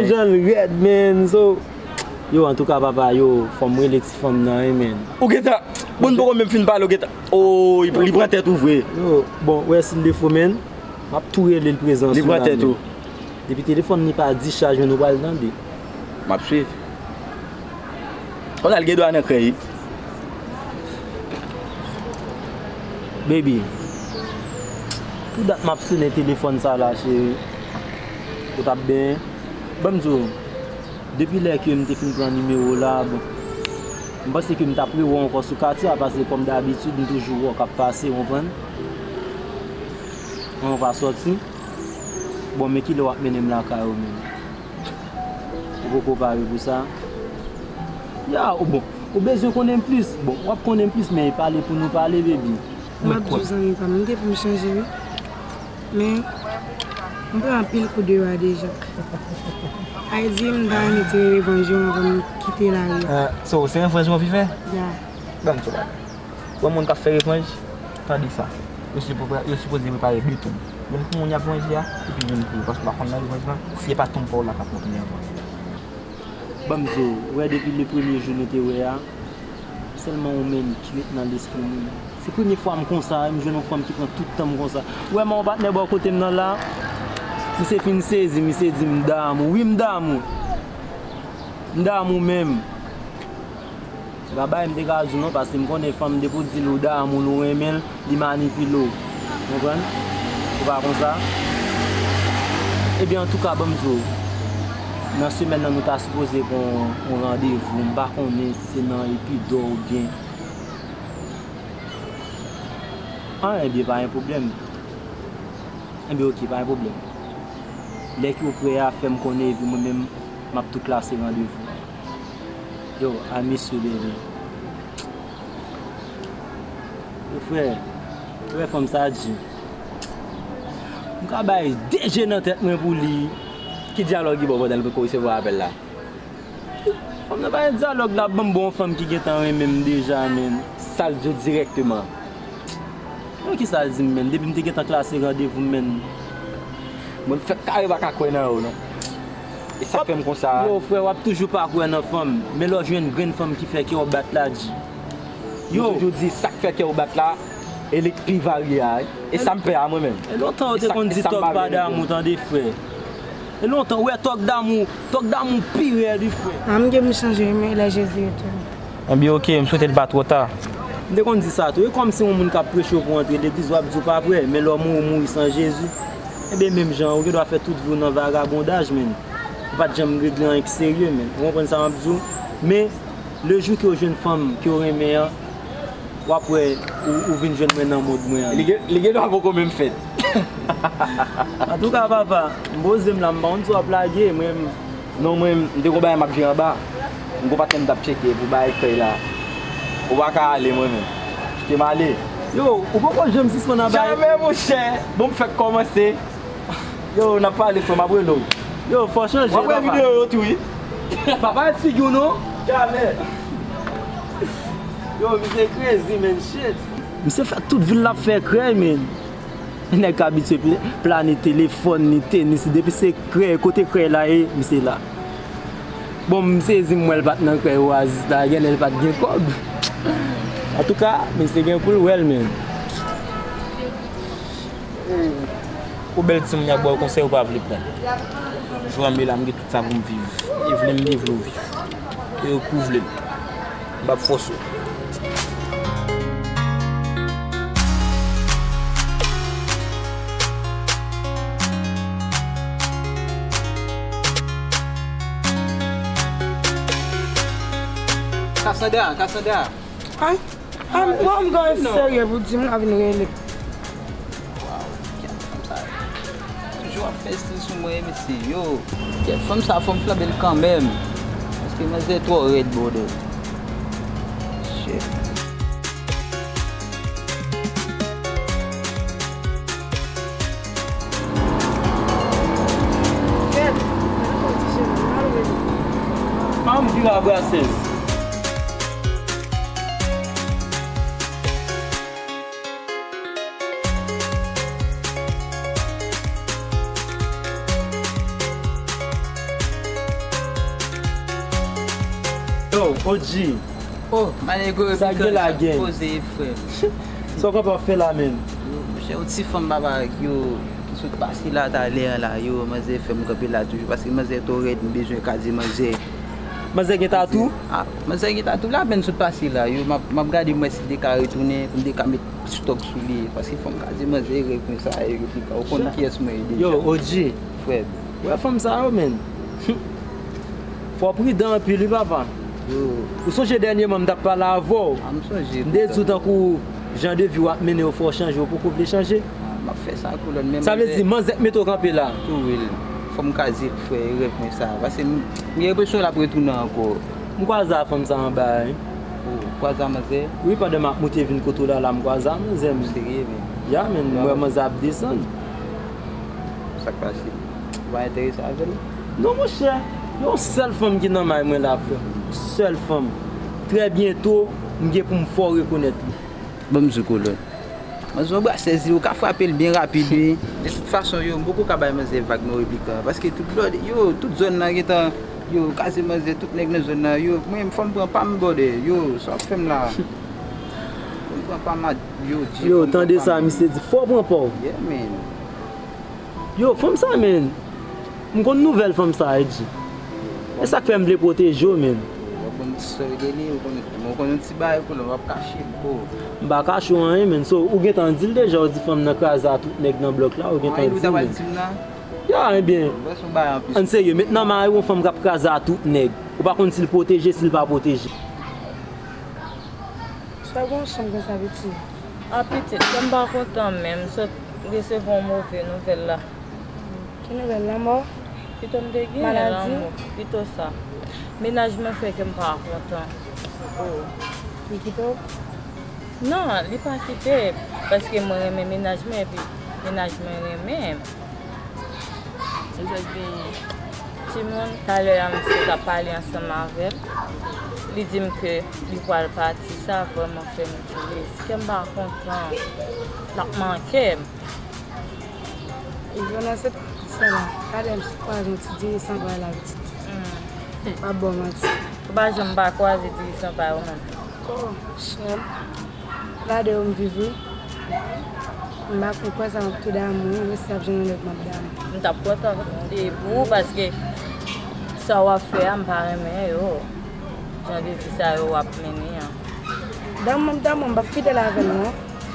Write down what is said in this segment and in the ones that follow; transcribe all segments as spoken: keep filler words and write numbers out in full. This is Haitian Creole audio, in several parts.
Jan l rèd, man. So, yo, antouka, papa, yo, fò m rele ti fanm nan, wi, man. Ou gentan, bon, poko menm fin pale, ou gentan. Oh, li, li pran tèt ou vre. Yo, bon, wè si l defo, man. M ap tou rele l prezans ou la, man. Li pran tèt ou. Depi telefòn li pa dichaj, men nou pral tande. M ap swiv. Konn al gen dwa nan krèy. Baby, pou dat m ap sonnen telefòn sa la, cheri. Ou t ap benyen? Ban m di w, depi lè ke m te fin pran nimewo w la, bon, m panse ke m t ap rewè w ankò sou katye a, paske kòm dabitid, m toujou wè w k ap pase, w konprann? Mwen pa sòti. Bon, men kilè w ap mennen m lakay ou menm? Ou poko pare pou sa? Ya, ou bon. Ou bezwen konnen m plis. Bon, w ap konnen m plis, men e pale pou nou pale, baby. M ap di w zanmi pa m, m gen pou m chanje, wi. Men, m pran anpil kou deyò a deja. Ay di m ta renmen tire revanj yo anvan m kite lari a. Ah, so, se revanj w anvi fè? Ya. Ban m ti bagay. Bon, moun k ap fè revanj, tande sa. Yo sipo-, yo sipoze prepare de tonm. Youn pou moun y ap vanje a, epi youn pou yo, paske w pa konn nan revanj lan, si e pa tonm pa w la k ap retounen ankò. Ban m di w, ou wè depi le premye jou nou te wè a, sèlman ou menm ki ret nan lespri m. Se premye fwa m konsa, m jwenn yon fanm ki pran tout tan m konsa. Ou wè, men yon patnè bò kote m nan la, misye fin sezi, misye di m damou. Wi, m damou. M damou menm. Se pa bagay m te ka di w non, paske m konnen fanm depi w di l ou damou l, ou renmen l, li manipile w. Konprann? Ou pa konsa? Ebyen, antouka, ban m di w, nan semèn nan, nou ta sipoze gen yon, yon randevou. M pa konnen si se nan Epidò oubyen. Ah, ebyen, pa gen pwoblèm. Ebyen, oke, pa gen pwoblèm. Lè ke w prè a, fè m konnen, epi mwen menm, m ap tou klase randevou. Yo, I miss you, baby. Yo, frè, frè fanm sa di. M ka bay de je nan tèt mwen pou li. Ki dyalòg li ba w pandan l poko resevwa apèl la? Fanm nan pa gen dyalòg la, ban m ba w yon fanm ki gentan renmen m deja, menm. Sa l di w dirèkteman? Yo, kisa l di m, menm? Depi m te gentan klase randevou m, menm. Mwen fèk kare pa ka kwè nan yo, non. E sa k fè m konsa. Yo, frè, w ap toujou pa kwè nan fanm. Men lè w jwenn grenn fanm ki fè kè w bat la, di. Yo. Yo toujou di sa k fè kè w bat la, e li k pi varye a, wi. E sa m pè a, mwen menm. E lontan yo te konn di tòg pa damou, tande, frè. E lontan, w wè tòg damou, tòg damou pi rèd, wi, frè. A, m gen pou m chanje, wi, men lè Jezi retounen. Ebyen, oke, m swete l pa twò ta. M te konn di sa tou. E kòmsi yon moun k ap preche w pou w antre legliz, w ap di w pa prè, men lè w mouri, w mouri san Jezi. Ebyen, menm jan, ou gen dwa fè tout vi w nan vagabondaj, menm. Ou pa t janm regle anyen ki serye, menm. Ou konprann sa m ap di w? Men, le jou ke w jwenn fanm ke w renmen an, w ap wè, ou, ou vin jwenn mwen nan mond mwen an. Li gen, li gen dwa poko menm fèt. Antouka, papa, m poze m la, m pa konn si w ap lage, mwen, m. Non, mwen, m te gon bagay m ap jere anba. M gon patnè m t ap tcheke pou bay krèy la. Ou pa ka ale, mwen menm. Kite m ale. Yo, ou poko janm sispann anba. Jamè, monchè. Bon, m fèk kòmanse. Yo, n ap pale, frè m, ap rele w. Yo, fò chanje, papa. W ap wè videyo yo tou, wi. Pa parèt figi w, non. Jamè. Yo, misye crazy, man, shit. Misye fè tout vil la ap fè krèy, man. Nèg k abitye pl-, plane telefòn ni, tenis, depi se krèy, kote krèy la ye, misye la. Bon, m sezi m wè l pa t nan krèy Oasis la, genlè l pa t gen kòb. Antouka, misye gen pou l wè l, man. Ou bèl timoun y ap ba w konsèy, ou pa vle pran. Jou a m ye la, m gen tout sa pou m viv. E vle m, li vle w viv. E ou pou vle l. M p ap fòse w. Cassandra, Cassandra. Ay. Ah, m, m gen yon serye pou di m, m ka vin rele. Waw, kèt fanm sa toujou ap fè stil sou mwen, mesye, yo. Kèt fanm sa, fò m flanbe l kanmenm. Paske manzè twò rèd, brother. Shit. Kèt, gade yon ti jèn, m al rele. Fanm vire a brasèz. Yo, O G. Oh, Manego, Sa gen la, gang? Poze, frè. Sa w konpè ap fè la, menn? Yo, monchè, yon ti fanm baba, yo, ki sot pase la talè la, yo, manzè fè m kanpe la toujou, paske manzè twò rèd, m bezwen kraze manzè. Manzè gen tatou? Ah, manzè gen tatou la, menn sot pase la, yo, m ap, m ap gade mwen si m te ka retounen, pou m te ka met stòk sou li, paske fò m kraze manzè, rèv konsa, yo, yo, ou konn kiyès mwen ye deja. Yo, O G. Frè m. Wè fanm sa yo, menn. Fò w pridan anpil, wi, papa. Yo, Ou sonje dènyèman m t ap pale avè w? ah, m sonje. M te di w tankou jan de vi w ap mennen yo fè w chanje, ou poko vle chanje. Ah, m ap fè sa, kolòn, men Sa vle di, manzè k mete w kanpe la. Tou wi, fò m kraze l, frè, e rèv mwen sa. Paske m, m gen enpresyon l ap retounen ankò. M kwaze a fanm sa anba a, wi. Oh, kwaze a manzè? Wi, pandan m ap moute vin kote w la, la, m kwaze a manzè, menn. Serye, menn? Ya, menn, m wè manzè ap desann. Sa k pase? Ou pa enterese avè l? Non, monchè. Yon sèl fanm ki nan may mwen la, frè. Sèl fanm. Trè byento, m gen pou m fè w rekonèt li. Ban m di w, kolòn. Manzè yon brasèz li, ou ka frape l byen rapid, wi. De tout fason, yo, m poko ka bay manzè vag nan replik la. Paske tout lòd, yo, tout zòn nan gentan, yo, kraze manzè, tout nèg nan zòn nan, yo, mwen, fò m pran pa m, brother, yo, sa w ap fè m la. Fò m pran pa m, yo, di, Yo, fò m pran tande pa sa m. Misye di, fò w pran pa w. Yeah, man. Yo, fanm sa, menn. M konn nouvèl fanm sa, Edji. E sa k fè m vle pwoteje w, menn. Ou konn ti story de li, ou konn, ou konn yon ti bagay pou li, w ap kache m, ko. M pa kache w anyen, menn. So, ou gentan di l deja, ou di fanm nan kraze a tout nèg nan blòk la, ou gentan di l, menn. Di m nan? Ya, ebyen, Ou wè se yon bagay anplis. Ann serye, met nan mari w yon fanm k ap kraze a tout nèg. Ou pa konn si l pwoteje, si l pa pwoteje. Sa gen yon chanm konsa, piti? Ah, pitit, kè m pa kontan menm, m sot resevwa yon move nouvèl la. Ki nouvèl, lanmò? Pito m te gen Maladi? Lanmò, pito sa. Mennaj mwen fè kè m pa kontan. Li kite w? Non, li pa kite, paske mwen renmen mennaj mwen, epi mennaj mwen renmen m. Timoun, talè a, misye t ap pale ansanm avè m. Li di m ke li pral pati, sa vrèman fè m tris. Kè m pa kontan. L ap manke m. Jonas, se pa sa la. Gade m si kwaze yon ti diri san bay la, pitit. M pa ba w manti. Ou pa janm pa kwaze diri san bay ou menm. Oh, chèl. Gade w m viv wi. M pa konn kwè sa m ap tou damou, wi, mwen si ap jwenn yon nèg m ap damou. M t ap kontan tou pou ou, paske sa w ap fè a, m pa renmen yo. Jan de vi sa yo w ap mennen an. Damou m damou, m p ap fidèl avè l non.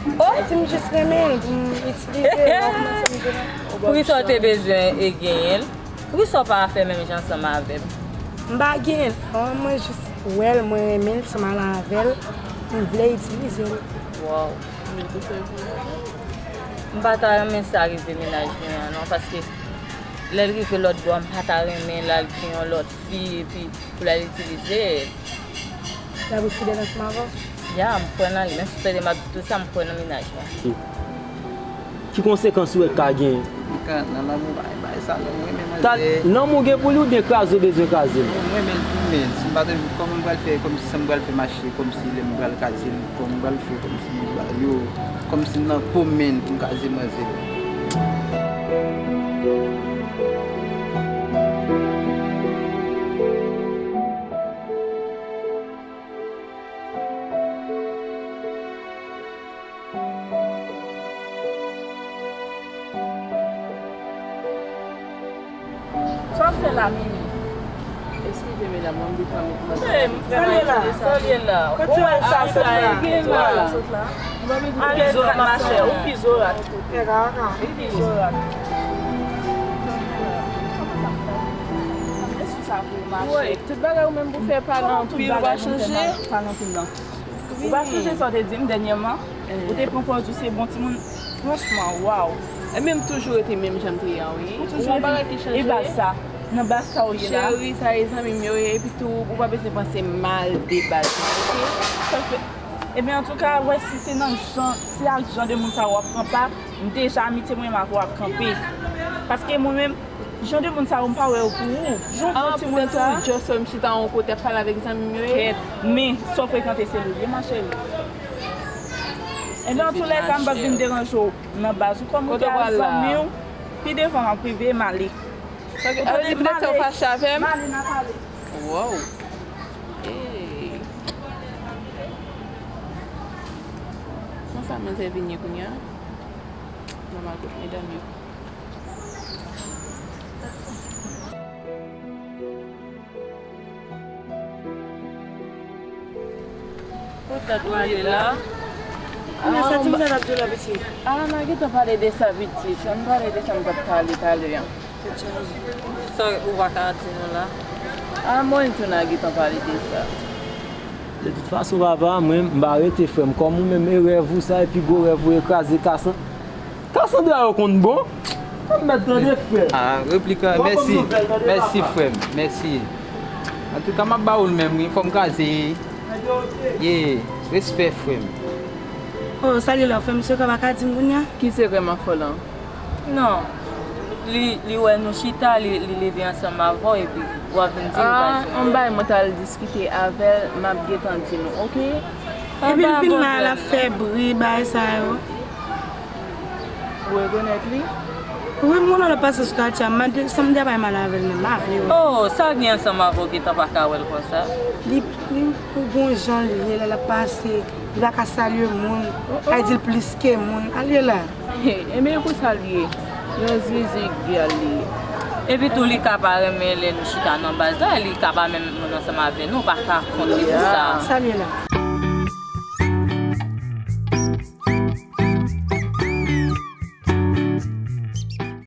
Sa di m jis renmen l pou m itilize l, m pa kòmanse m te nan. Poukisa w te bezwen e genyen l? Poukisa w pa fè menm jan ansanm avè m? M pa genyen l non, mwen jis wè l, mwen renmen l, sa m ale avè l, m vle itilize l. Wow. M pa ta renmen sa rive mennaj mwen an non, paske lè l rive lòt bò a, m pa ta renmen l al gen yon lòt fi epi pou l al itilize l. L ap ret fidèl ansanm avè w? Ya, m kwè nan li. Menm si w tande m ap di tout sa, m kwè nan mennaj mwen. Ki konsekans ou wè k ka genyen? Nan lanmou, bay, bay sa, non, mwen renmen Ta, manzè. Lanmou gen pou li oubyen kraze w bezwen kraze l? Mwen renmen l tou, men si m pa te, kòman m pral fè, kòmsi sa m pral fè mache, kòmsi lè m pral kraze l, kòman m pral fè, kòmsi, yo, kòmsi nan po m, men pou m kraze manzè. Sa w ap fè la, Mimi? Eskize, medam, mwen m te pran met manzè. Salye la. Salye la. Kote w al sa sot la? Kote w al sa sot la? Ou pi zorat, machè. Ou pi zorat. Ou pi zorat. Tout bagay ou menm pou fè pale anpil, ou pa chanje. Pale anpil lan. Ou pa sonje sa w te di m dènyèman? Ou te pran pòz ou se bon timoun. Franchman, waw. Ebyen, m toujou rete menm jan m te ye an, wi. Ou toujou rete menm. E baz sa, nan baz sa w ye la. Cheri, sa e zanmi m yo ye, epi tou, ou pa bezwen panse mal de baz mwen, oke? Sa fè, ebyen, antouka, wè, si se nan jan, si ak jan de moun sa w ap pran pa, m deja amitye mwen menm avè w ap kanpe. Paske mwen menm, jan de moun sa yo, m pa wè yo pou ou. Jan w pran timoun sa. Just wè m chita yon kote ap pale avèk zanmi m yo ye. Kèt, men sa w frekante se li ye, ma chérie. Ebyen, antoulèka, m p ap vin deranje w nan baz ou. Kòm ou te al zanmi w, pi devan m ap rive, m ale. Sa vle di, petèt sa w fache avè m? M ale, n a pale. Wow. Eh, Manzè vini kounye a. Nòmal kot medam yo. Kot dat w ale la? Kounye a sa ti moun sa t ap di w la pitit? A, n a gentan pale de sa pitit. Ann pale de sa n t ap pale talè a. Sa ou pa ka di nou la? A, mwen tou n a gentan pale de sa. De tout fason, papa, mwen, m pa rete, frè m. Kòm ou menm, e rèv ou sa, e pi gwo rèv ou e kraze Kasan-, Kasandra yo konn bon. Mwen mèt tande, frè. A, replika, mèsi. Mèsi, frè m. Mèsi. Antouka, m ap ba ou l menm, wi. Fò m kraze. Ye, respè, frè m. Oh, salye la, frè m, sekrè pa ka di m kounye a? Ki sekrè m ap fè w lan? Non. Li, li wè nou chita, li, li leve ansanm avè w, epi w ap vin di li pa jwenn. A, yon bagay mwen t al diskite avè l, m ap gentan di nou, oke? Epi l vin la, l ap fè bri, bagay sa yo. Ou rekonèt li? Wi, m konnen l ap pase sou katye a, m mande, san m di a bay mal avè l menm, m pa vle wè. Oh, sa gen ansanm avè w gentan pa ka wè l konsa? Li, li, pou gon jan l ye, lè l ap pase, li pa ka salye moun, ay di l plis ke moun, al ye la. He, enben e konsa l ye. Yon zizig gyal li ye. Epi tou li ka pa renmen lè nou chita nan baz la, li ka pa menm moun ansanm avè nou, pa ka kont li pou sa. Salye la.